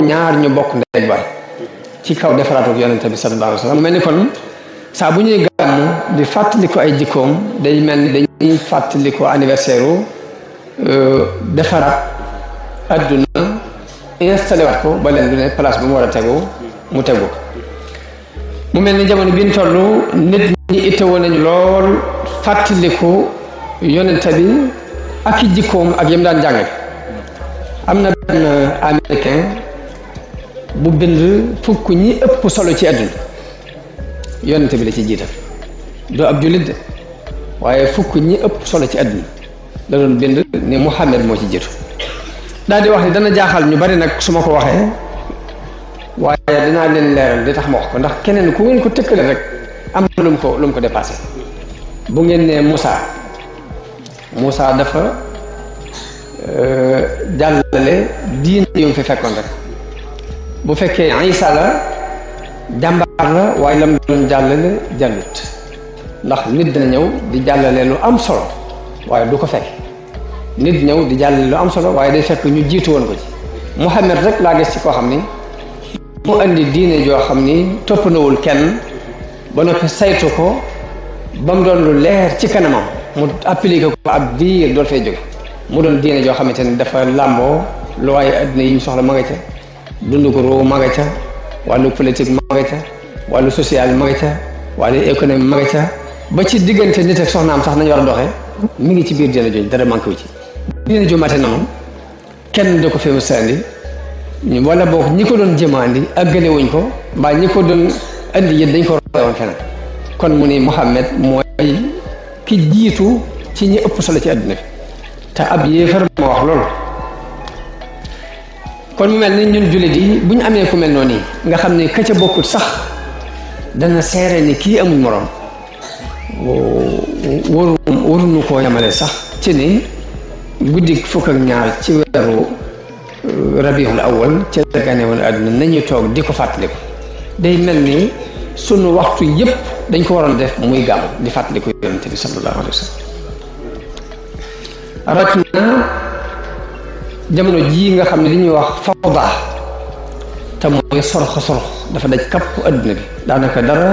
ñaar ñu bokk ndey baay ci kaw defaraatu yonente bi sallallahu alayhi wa sallam. mu mel ni kon saa bu ñuy gàmmu di fàttali ko ay jikkoom day mel ni dañuy fàttali ko anniversaire u defaraat adduna installé waat ko ba leen du ne place bu mu war a tegu mu tegu ko. mu mel ni jamono bi ñu toll nit ñi ittewoon nañu lool fàttaliku yonente bi ak i jikkoom ak yam daan jàngale. am na benn américain bu bind fukk ñi ëpp solo ci àdduna yonente bi la ci jiital doo ab jullit de waaye fukk ñi ëpp solo ci àdduna la doon bind ni Muhammad moo ci jiitu. daal di wax ni dana jaaxal ñu bari nag su ma ko waxee waaye dinaa leen leeral di tax ma wax ko ndax keneen ku ngeen ko tëkkale rek am na lu mu ko dépassé. bu ngeen ne Moussa dafa jàllale diine yu mu fi fekkoon rek. bu fekkee Isa la jàmbaar la waaye lam doon jàllale jàllut ndax nit dina ñëw di jàllale lu am solo waaye du ko fekk. nit ñëw di jàllale lu am solo waaye day fekk ñu jiitu woon ko ci. Muhammad rek laa gis ci koo xam ni mu andi diine joo xam ni toppandawul kenn ba noppi saytu ko ba mu doon lu leer ci kanamam mu appliqué ko ab diir dool fay jóge mu doon diine joo xamante ni dafa làmboo lu waaye addina yi ñu soxla ma nga ca dund ko roo ma nga ca wàllu politique ma nga ca wàllu social ma nga ca wàllu économie ma nga ca ba ci diggante nit ak soxnaam sax nañu war a doxee mi ngi ci biir diine jooju dara manqué wu ci. diine ju mate na moom kenn da ko fi mu sandi wala boog ñi ko doon jëmaandi àggale wuñ ko mbaa ñi ko doon andi yët dañ ko royoon feneen. kon mu ni Muhammad mooy ki jiitu ci ñi ëpp solo ci àdduna bi te ab yéefar ma wax loolu. kon mu mel ni ñun jullit yi bu ñu amee ku mel noonu nga xam ne ka ca bokkut sax dana seere ni kii amul morom waruñu koo yamale sax ci ni guddi fukk ak ñaar ci weeru rabiul awal ci la gane woon àdduna nañu toog di ko fàttaliku. day mel ni sunu waxtu yëpp dañ ko waroon def muy gàmm di fàttaliku yonente bi sallallahu alayhi wa sallam. rawatina jamono jii nga xam ne li ñuy wax fawda te mooy sorx dafa daj kapp adduna bi daanaka dara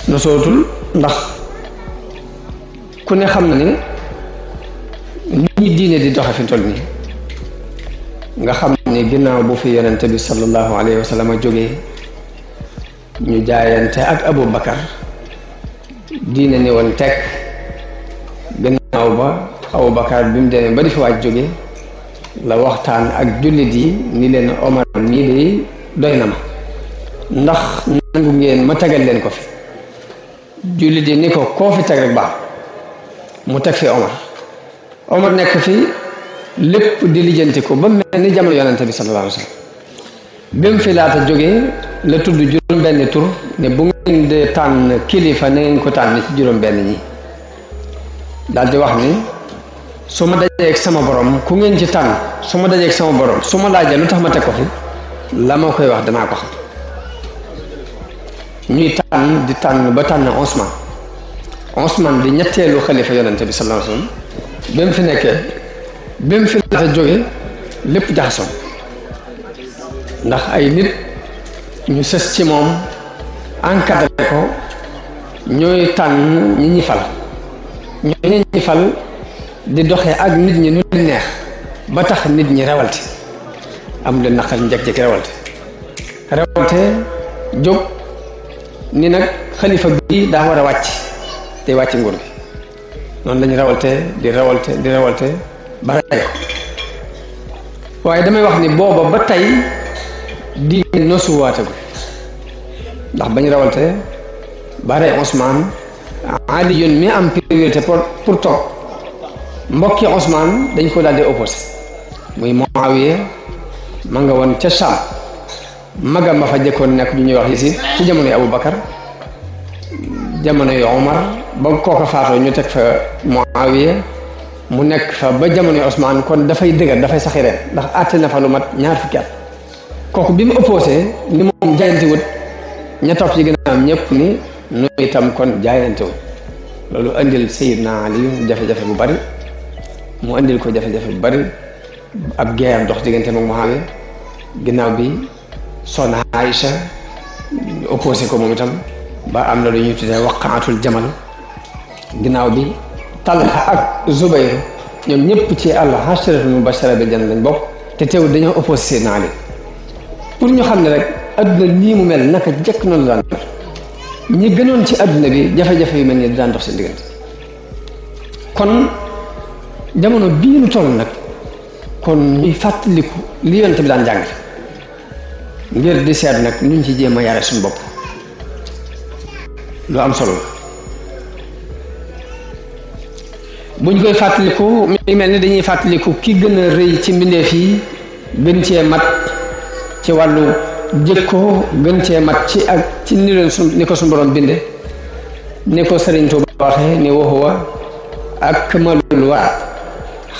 nosootul ndax ku ne xam na ni nit ñi diine di doxe fi toll nii nga xam ni ginnaaw bu fi yonente bi sallallahu alayhi wa sallam jógee ñu jaayante ak Abu Bakar diine ni woon teg gannaaw ba Abu Bakar bi mu demee ba di fi waaj jóge la waxtaan ak jullit yi ni leen Omar mii de doy na ma ndax nangu ngeen ma tegal leen ko fi. jullit yi ni ko koo fi teg rek baax mu teg fi Omar nekk fi lépp di lijjanti ko ba mel ni jamono yonente bi sallallahu alayhi wa sallam. bi mu fi laata jógee la tudd juróom-benni tur ne bu ngeen de tànn kilifa na ngeen ko tànn ci juróom-benn ñi daal di wax ni su ma dajee ak sama borom ku ngeen ci tànn su ma dajee ak sama borom su ma laajee lu tax ma teg ko fi la ma koy wax danaa ko xam. ñuy tànn di tànn ba tànn Ousmane di ñetteelu xalifa yonente bi sallallahu alayhi wa sallam. bi mu fi nekkee bi mu fi laata jóge lépp jaxasoon ndax ay nit ñu sës ci moom encadré ko ñooy tànn ñi ñi fal ñooy ñi fal di doxee ak nit ñi nu leen neex ba tax nit ñi rewalte am leen naqar njëkk-njëkk rewalte jóg ni nag xalifa bi daa war a wàcc te wàcc nguur gi noonu lañu di rewalte ba rey ko. waaye damay wax ni booba ba tey di nosuwaatagul ndax bañ rewalte ba rey Ousmane Ali yoon mi am priorité pour toog mbokki Ousmane dañ ko daal di opposé muy Muawiya ma nga woon ca Sham magam ma fa jëkkoon nekk ñu ñuy wax Yazid ci jamono yi Abu Bakar jamono yi Omar ba kooka faatoo ñu teg fa Muawiya mu nekk fa ba jamono yi Ousmane kon dafay dëgër dafay saxi reen ndax àtte na fa lu mat ñaar fukki at kooku bi mu opposé ni moom jaayante wut ña topp ci ginnaawam ñëpp ni nu itam kon jaayante wut loolu andil Sayyidna Ali jafe-jafe bu bari mu andil ko jafe-jafe bu bari ab geeyam dox diggante moom Muawiya ginnaaw bi soxna Aïcha opposé ko moom itam ba am na lu ñuy tuddee waqaatul jamal. ginnaaw bi Talha ak Zubayr ñoom ñëpp ci al-asharatul mubashara bil janna lañ bokk te teewul dañoo opposé Seydina Ali pour ñu xam ne rek adduna nii mu mel naka jekk noonu daan ñi gënoon ci adduna bi jafe-jafe yu mel ni daan dox seen diggante kon jamono bii nu toll nag kon ñuy fàttaliku li yonent bi daan jàngale ngir di seet nag nuñ ci jéem a yare suñu bopp lu am solo la buñ koy fàttaliku mi mel ni dañuy fàttaliku ki gën a rëy ci mbindeef yi gën cee mat ci wàllu jëkkoo gën cee mat ci ak ci ni leen ni ko suñu borom binde ni ko Sëriñ Tuubaa waxee ni wa huwa akmalul wara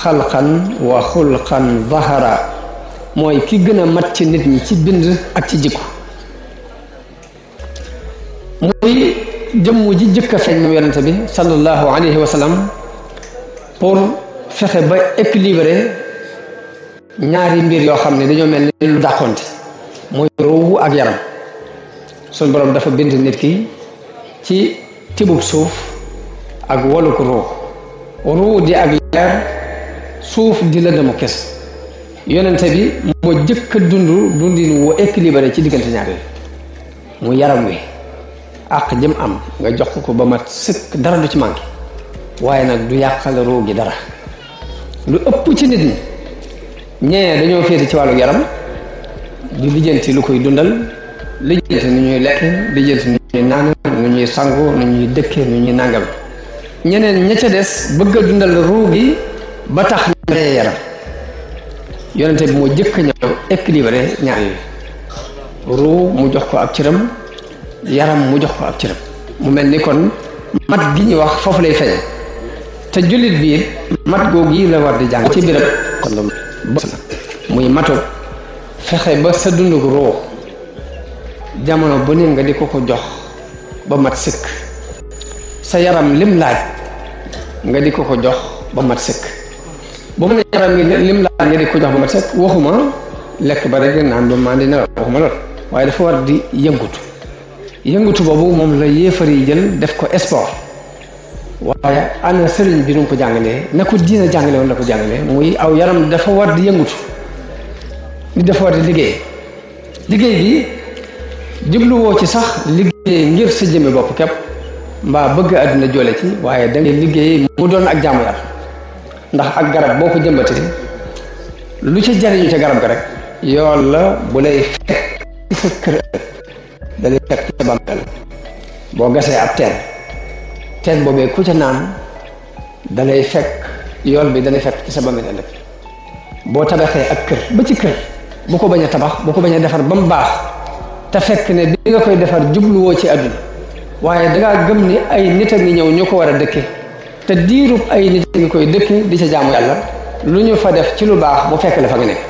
xalqan wa xulqan zahara mooy ki gën a mat ci nit ñi ci bind ak ci jikko muy jëmm ji jëkk a feeñ moom yonente bi sallallahu alayhi wa sallam pour fexe ba équilibré ñaari mbir yoo xam ne dañoo mel ni lu dàqonte mooy ruuhu ak yaram suñu borom dafa bind nit ki ci tibub suuf ak waluk ruuh di ak leer suuf di lëndëmu kes yonente bi moo jëkk a dundin woo équilibré ci diggante ñaar yi mu yaram wi ak jëm am nga jox ko ba mat sëkk dara du ci manqué waaye nag du yàqal ruuh gi dara lu ëpp ci nit ñi ñee dañoo féete ci wàllu yaram di lijjanti lu koy dundal lijjanti nu ñuy lekk lijjanti nu ñuy naan nu ñuy sangu nu ñuy dëkke nu ñuy nàngam ñeneen ña ca des bëgg a dundal ruuh gi ba tax ñu yaram yonente bi moo jëkk ñëw équilibré ñaar yooyu ruuh mu jox ko ab cëram yaram mu jox ko ab cëram mu mel ni kon mat gi ñu wax foofu lay feeñ te jullit bi mat googu yi la war di jàng ci birab kon la muy matu fexe ba sa dundug ruux jamono bu ne nga di ko jox ba mat sëkk sa yaram lim laaj nga di ko jox ba mat sëkk bu mën a yaram lim laaj nga di ko jox ba mat sëkk waxuma lekk ba rek naan ba maa di nelaw waxuma lool waaye dafa war di yëngutu boobu moom la yéefar yi jël def ko sport waaye ana sëriñ bi nu ko jàngalee na ko diina jàngale woon la ko jàngalee muy aw yaram dafa war di yëngutu nit dafa war di liggéey bi jubluwoo ci sax liggéey ngir sa jëmme bopp képp mbaa bëgg àdduna joole ci waaye da ngay liggéey mu doon ak jaamu yàlla ndax ak garab boo ko jëmbatee lu ca jariñu ca garab ga rek yoon la bu lay fekk ci sa kër da lay fekk ci sa bàmmeel boo gasee ab teen boobee ku ca naan da lay fekk yool bi dalay fekk ci sa bàmmeel ëllëg boo tabaxee ak kër ba ci kër bu ko bañ a tabax bu ko bañ a defar ba mu baax te fekk ne bi nga koy defar jubluwoo ci àdduna waaye dangaa gëm ni ay nit a ngi ñëw ñu ko war a dëkke te diirub ay nit a ngi koy dëkke di ca jaamu yàlla lu ñu fa def ci lu baax mu fekk la fa nga nekk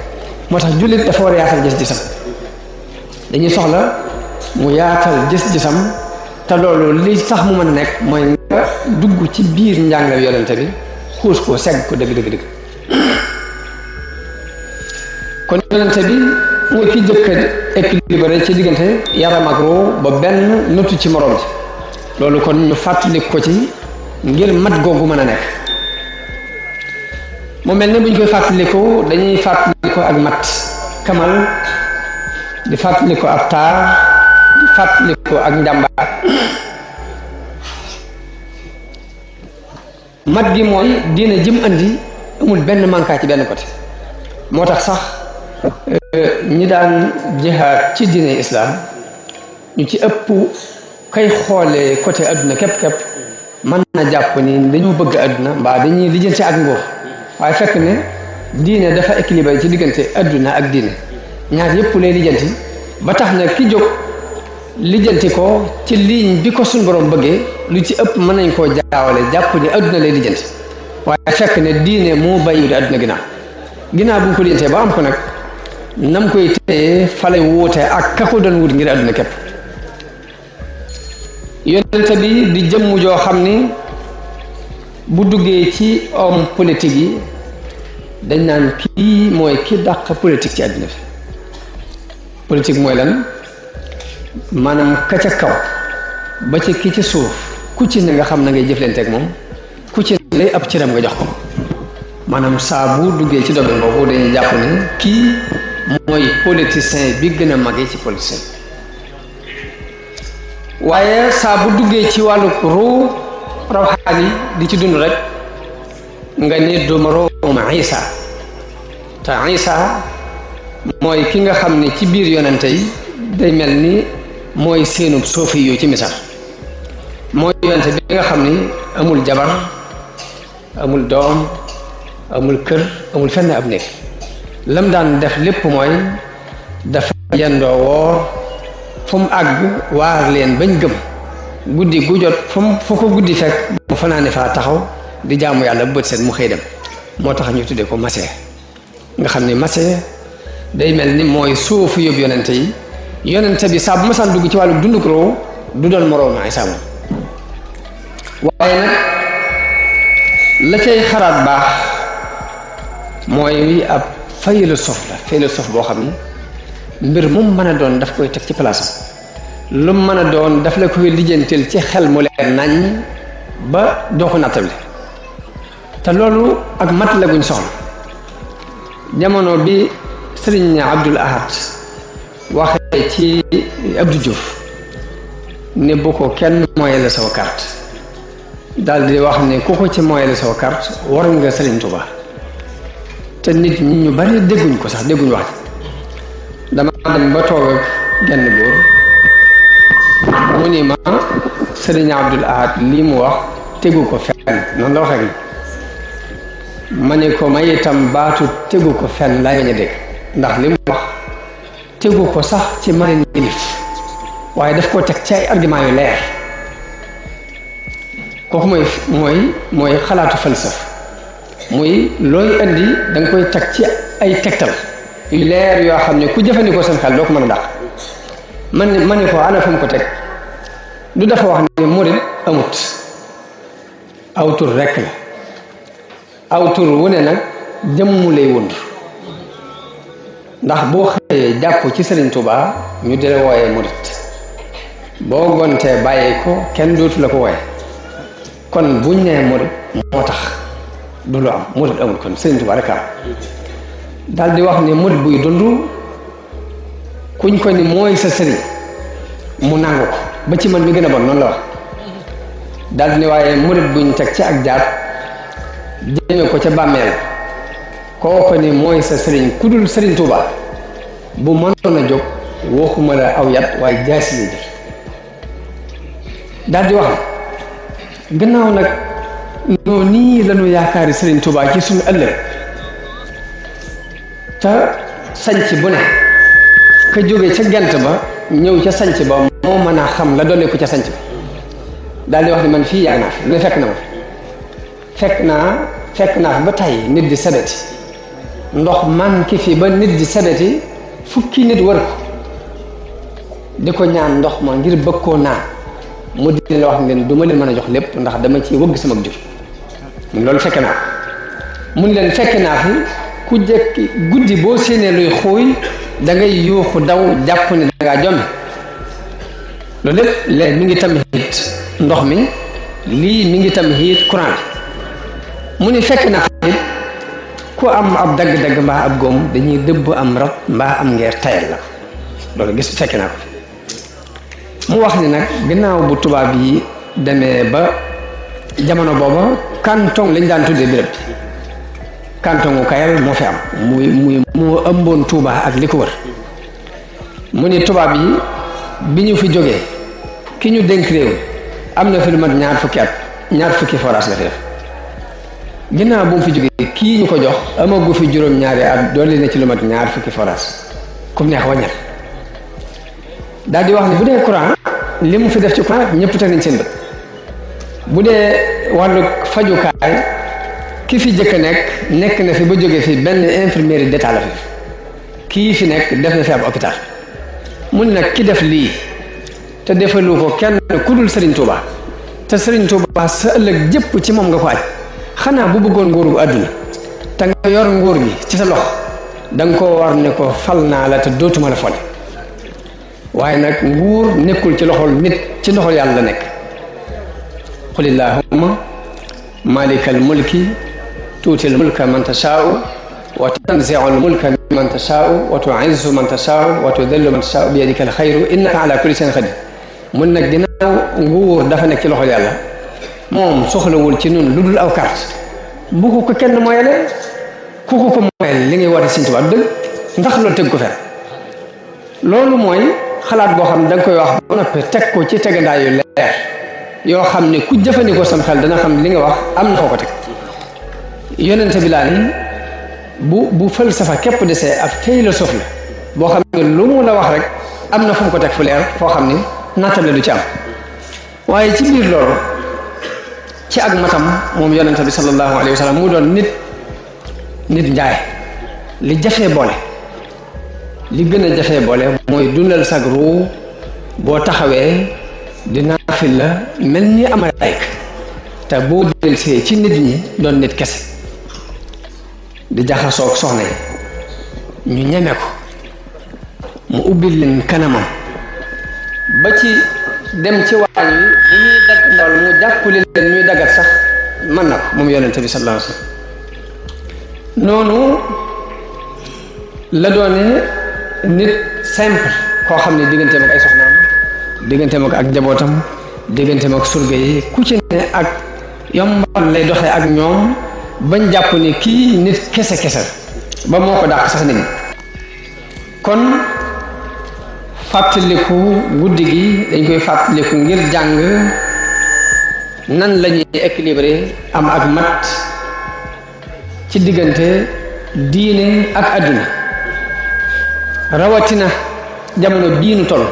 moo tax jullit dafa war a yaatal gis-gisam dañuy soxla mu yaatal gis-gisam te loolu li tax mu mën a nekk mooy nga dugg ci biir njàngale yonente bi xuus ko segg ko dëgg kon yonente bi mooy ki jëkk a équilibré ci diggante yaram ak ruu ba benn notu ci morom ji loolu kon ñu fàttali ko ci ngir mat googu mën a nekk mu mel ne bu ñu koy fàttaliku dañuy fàttaliku ak mat kamal di fàttaliku ab taar di fàttaliku ak njàmbaar mat gi mooy diine jëm andi amul benn mankaa ci benn côté moo tax sax ñi daan jihaad ci diine islam ñu ci ëpp kay xoolee côté adduna képp mën na jàpp ni dañoo bëgg adduna mbaa dañuy lijjanti ak nguur waaye fekk ne diine dafa équilibré ci diggante adduna ak diine ñaar yëpp lay lijjanti ba tax na ki jóg lijjanti ko ci ligne bi ko suñ borom bëggee lu ci ëpp mën nañ koo jaawale jàpp ni adduna lay lijjanti waaye fekk ne diine moo bàyyiwul adduna ginnaaw bu ñu ko lijjantee ba am ko nag nam koy téye fa lay wuute ak ka ko doon wut ngir adduna képp yonente bi di jëmm joo xam ni bu duggee ci homme politique yi dañ naan kii mooy ki dàq politique ci àddina bi politique mooy lan maanaam ka ca kaw ba ci ki ci suuf ku ci ne nga xam na ngay jëflante ak moom ku ci ne lay ab cëram nga jox ko maanaam saa bu duggee ci domaine boobu dañuy jàpp ne kii mooy politicien bi gën a magee ci politicien waaye saa bu duggee ci wàllu ruu rawxaani di ci dund rek nga ni duma room Isa te Isa mooy ki nga xam ne ci biir yonente yi day mel ni mooy seenub soofi yu ci misaal mooy yonente bi nga xam ni amul jabar amul doom amul kër amul fenn ab néeg lam daan def lépp mooy dafa yendoo woor fu mu àgg waar leen bañ gëm guddi gu jot fu ko guddi fekk mu fanaane faa taxaw di jaamu yàlla bët set mu xëy dem moo tax ñu tuddee ko Masih nga xam ni Masih day mel ni mooy suufu yóbbu yonente yi yonente bi saa bu masaan dugg ci wàllu dunduk roo du doon moroom Isa moom waaye nag la cay xaraat baax mooy ab philosophe boo xam ni mbir mu mën a doon daf koy teg ci place lu mën a doon daf la koy lijjanteel ci xel mu leer nañ ba doo ko nattable te loolu ak mat la guñ soxla jamono bi Sëriñ Abdul Ahad waxee ci Abdou Diouf ne bu ko kenn moyele saw carte daal di wax ne ku ko ci moyele saw carte war nga Sëriñ Tuubaa te nit ñi ñu bari dégguñ ko sax dégguñ wax dama dem ba toog ak genn góor mu ni ma Sëriñ Abdul Ahad lii mu wax tegu ko fenn noonu la waxee ma ne ko may itam baatu tegu ko fenn laay bañ a dégg ndax li mu wax tegu ko sax ci marin yilif waaye daf koo teg ci ay argument yu leer kooku mooy xalaatu falsaf muy looy indi da nga koy teg ci ay tegtal yu leer yoo xam ne ku jëfandikoo seen xel doo ko mën a dàq ma ne ko ana fu mu ko teg du dafa wax ne murid amut aw tur rekk la aw tur wu ne nag jëmmu lay wund ndax boo xëyee jàpp ci Sëriñ Tuubaa ñu di la wooyee murid boo gontee bàyyi ko kenn dootu la ko wooye kon buñ nee murid moo tax du lu am murid amul kon Sëriñ Tuubaa rek am daal di wax ne murid buy dund kuñ ko ni mooy sa sëriñ mu nangu ko ba ci man bi gën a bon noonu la wax daal di ne waaye murid buñ teg ci ak jaat jëme ko ca bàmmeel koo ko ni mooy sa sëriñ ku dul Sëriñ Tuubaa bu mënoon a jóg waxuma la aw yat waaye jaasi la jël daal di wax gannaaw nag noo nii lañu yaakaari Sëriñ Tuubaa ci suñu ëllëg te sanc bu ne ka jóge ca gent ba ñëw ca sanc ba moo mën a xam la doole ko ca sanc ba daal di wax ni man fii yàgg naa fi lu ne fekk na ma fekk naa fi ba tey nit di sebeti ndox man ki fi ba nit di sebeti fukki nit wër ko di ko ñaan ndox ma ngir bëgg koo naan mu di la wax ngeen du ma leen mën a jox lépp ndax dama ci wëgg sama jur mun loolu fekk naa mun leen fekk naa fi ku jekki guddi boo séenee luy xuuy da ngay yuuxu daw jàpp ne dangaa jommi loolu lépp léegi mi ngi tamit ndox mi lii mi ngi tamit courant bi mu ni fekk na xarit ku am ab dagg-dagg mbaa ab góom dañuy dëbb am rab mbaa am ngeer tayal la loolu gis fekk naa ko mu wax ni nag gannaaw bu tubaab yi demee ba jamono booba canton lañ daan tuddee béréb bi canton Kayal moo fi am muy moo ëmboon Touba ak li ko wër mu ni tubaab yi bi ñu fi jógee ki ñu dénk réew am na fi lu mat ñaar fukki forage la fi def ginnaaw bu mu fi jógee kii ñu ko jox amagu fi juróom-ñaari at dolli na ci lu mat ñaar fukki forage comme neex waññal daal di wax ne bu dee courant li mu fi def ci courant ñëpp teg nañ seen bët bu dee wàllu fajukaay ki fi jëkk nekk na fi ba jógee fi benn infirmerie d'état la fi kii fi nekk def na fi ab hôpital mun nag ki def lii te defalu ko kenn ku dul Sëriñ Tuubaa te Sëriñ Tuubaa sa ëllëg jëpp ci moom nga ko aj xanaa bu bëggoon nguur gu àdduna te nga yor nguur gi ci sa loxo da nga koo war ne ko fal naa la te dootuma la fole waaye nag nguur nekkul ci loxol nit ci loxol yàlla la nekk. qul illahumma malikal mulki tuutil mulka man tashaa'u wa tanzi'ul mulka mimman tashaa'u wa tu'izzu man tashaa'u wa tudhillu man tashaa'u bi yadikal khayru innaka ala kulli shay'in qadir. mun nag ginnaaw nguur dafa nekk ci loxol yàlla moom soxlawul ci nun lu dul aw carte bu ko kenn moyale ku ko moyal li ngay woote Sëriñ Tuubaa dëgg ndax loolu teg ko fer loolu mooy xalaat boo xam ne da nga koy wax ba noppi teg ko ci tegandaay yu leer yoo xam ne ku jëfandikoo sam xel dana xam li nga wax am na foo ko teg. yonente bi laa ni bu falsafa képp desee ab philosophe la boo xam ne lu mu la wax rek am na fu mu ko teg fu leer foo xam ni nattale du ci am. waaye ci biir loolu ci ak matam moom yonente bi sallallahu alayhi wa sallam mu doon nit njaay li jafee boole li gën a jafee boole mooy dundal sag ruu boo taxawee di naafil la mel ni am malaayik te boo delsee ci nit ñi doon nit kese di jaxasoog soxna yi ñu ñeme ko mu ubbil leen kanamam ba ci dem ci waañ wi bu ñuy dagg ndawal mu jàppale leen ñuy daggat sax mën na ko moom yonente bi sallallahu alayhi wa sallam noonu la doone nit simple koo xam ne digganteem ak ay soxnaam digganteem ak njabootam digganteem ak surga yi ku ci ne ak yombal lay doxee ak ñoom bañ jàpp ni kii nit kese ba moo ko dàq sax nit ñi. kon fàttaliku guddi gi dañ koy fàttaliku ngir jàng nan la ñuy équilibré am ak mat ci diggante diine ak adduna rawatina jamono bii nu toll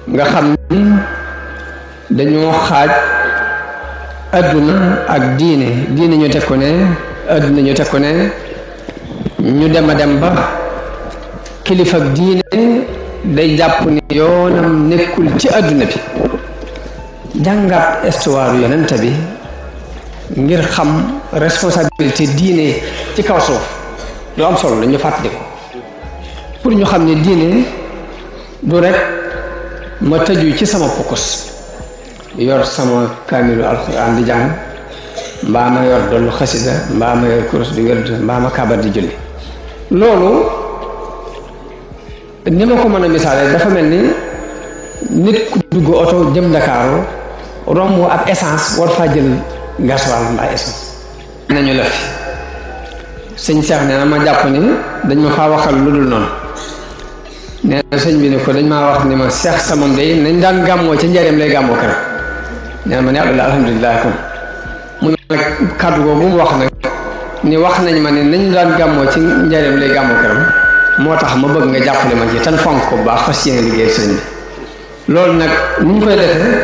nga xam ni dañoo xaaj adduna ak diine ñu teg ko ne adduna ñu teg ko ne ñu dem a dem ba kilifa ak diine day jàpp ni yoonam nekkul ci adduna bi. jàngat histoire yonent bi ngir xam responsabilité diine ci kaw suuf lu am solo la ñu fàttali ko pour ñu xam ne diine du rek ma tëju ci sama pokos yor sama kaamilu alxuraan di jàng mbaa ma yor dollu xasida mbaa ma yor kurus di wérd mbaa ma kaabar di julli. loolu ni ma ko mën a misaale dafa mel ni nit ku dugg oto jëm Ndakaaru romb ab essence war faa jël gasoil mbaa essence nañu la fi sëñ Cheikh nee na ma jàpp ni dañ ma faa waxal lu dul noonu. nee na sëñ bi ni ko dañ maa wax ni ma Cheikh sa moom day nañ daan gàmmoo ca njëriñ lay gàmmoo këram. nee na ma ne alhamdulilah kon mu ne nag kàddu googu mu wax nag ni wax nañ ma ne nañ daan gàmmoo ci njëriñ lay gàmmoo këram moo tax ma bëgg nga jàppale ma ci tan fonk ko bu baax fas yéene liggéey sëñ bi. loolu nag ni ñu koy defee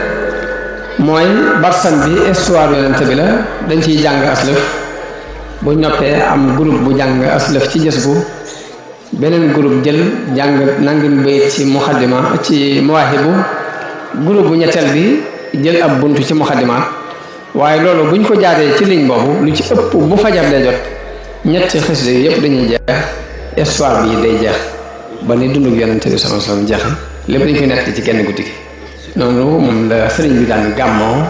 mooy barsan bi histoire yonent bi la dañ ciy jàng aslëf bu noppee am groupe bu jàng aslëf ci jës bu beneen groupe jël jàng nangam bayit ci muxaddima ci mawaahibu groupe bu ñetteel bi jël ab buntu ci muxaddimaat. waaye loolu buñ ko jaaree ci ligne boobu lu ci ëpp bu fajar day jot ñetti xasida yi yëpp dañuy jeex histoire bi day jeex ba ni dundug yonent bi sallallahu alayhi wasallam jeex lépp dañ koy nekk ci genn guddi gi. noonu moom la sëriñ bi daan gàmmoo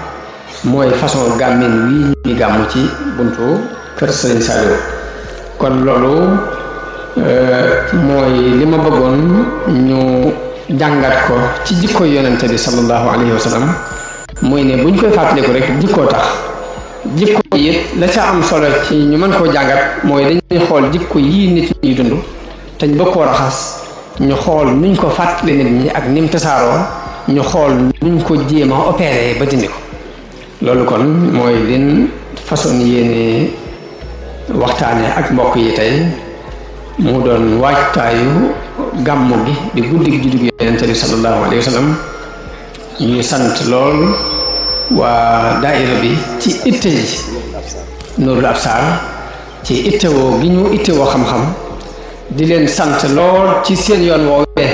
mooy façon gàmmin wi ñuy gàmmu ci buntu kër sëriñ Saliou. kon loolu mooy li ma bëggoon ñu jàngat ko ci jikko yonent bi sallallahu alayhi wasallam. mooy ne buñ koy fàttaliku rek jikkoo tax jikko yi it la ca am solo ci ñu mën koo jàngat mooy dañuy xool jikko yii nit ñi dund te ñu bëgg koo raxas ñu xool nuñ ko fàttali nit ñi ak nim tasaaroo ñu xool nuñ ko jéem a opéré ba dindi ko. loolu kon mooy lin façon yéene waxtaane ak mbokk yi tey mu doon waajtaayu gàmmu gi di guddi juddu Yonent bi sallallahu alayhi wa sallam. ñuy sant lool waa daayira bi ci itte ji Nuurul Absar ci ittewoo gi ñu ittewoo xam-xam di leen sant lool ci seen yoon woowee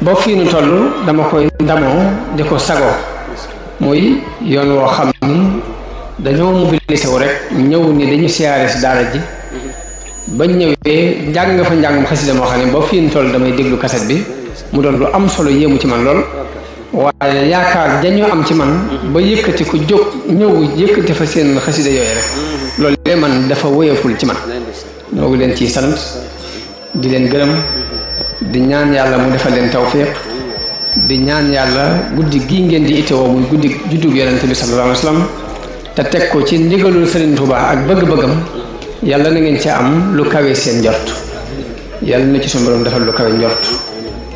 ba fii nu toll dama koy ndamoo di ko sagoo muy yoon woo xam ni dañoo mobilisé wu rek ñëw ni dañu siyaare si daara ji bañ ñëwee njàng nga fa njàng xasida moo xam ne ba fii toll damay déglu kaset bi mu doon lu am solo yéemu ci man lool waaye yaakaar dañoo am ci man ba yëkkati ko jóg ñëw yëkkati fa seen xasida yooyu rek loolu de man dafa woyeful ci man ñoo ngi leen ciy sant di leen gërëm di ñaan yàlla mu defal leen tawfiq di ñaan yàlla guddi gii ngeen di itteewoo muy guddi juddug yonente bi sallallahu alayhi wa sallam te teg ko ci ndigalul Serigne Touba ak bëgg-bëggam yàlla na ngeen ci am lu kawe seen njort yàlla na ci suñu borom defal lu kawe njort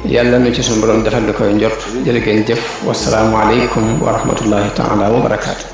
yàlla na ci suñu borom defal lu kawe njort jërë ngeen jëf wasalaamu aleykum wa rahmatullahi taala wa barakaatu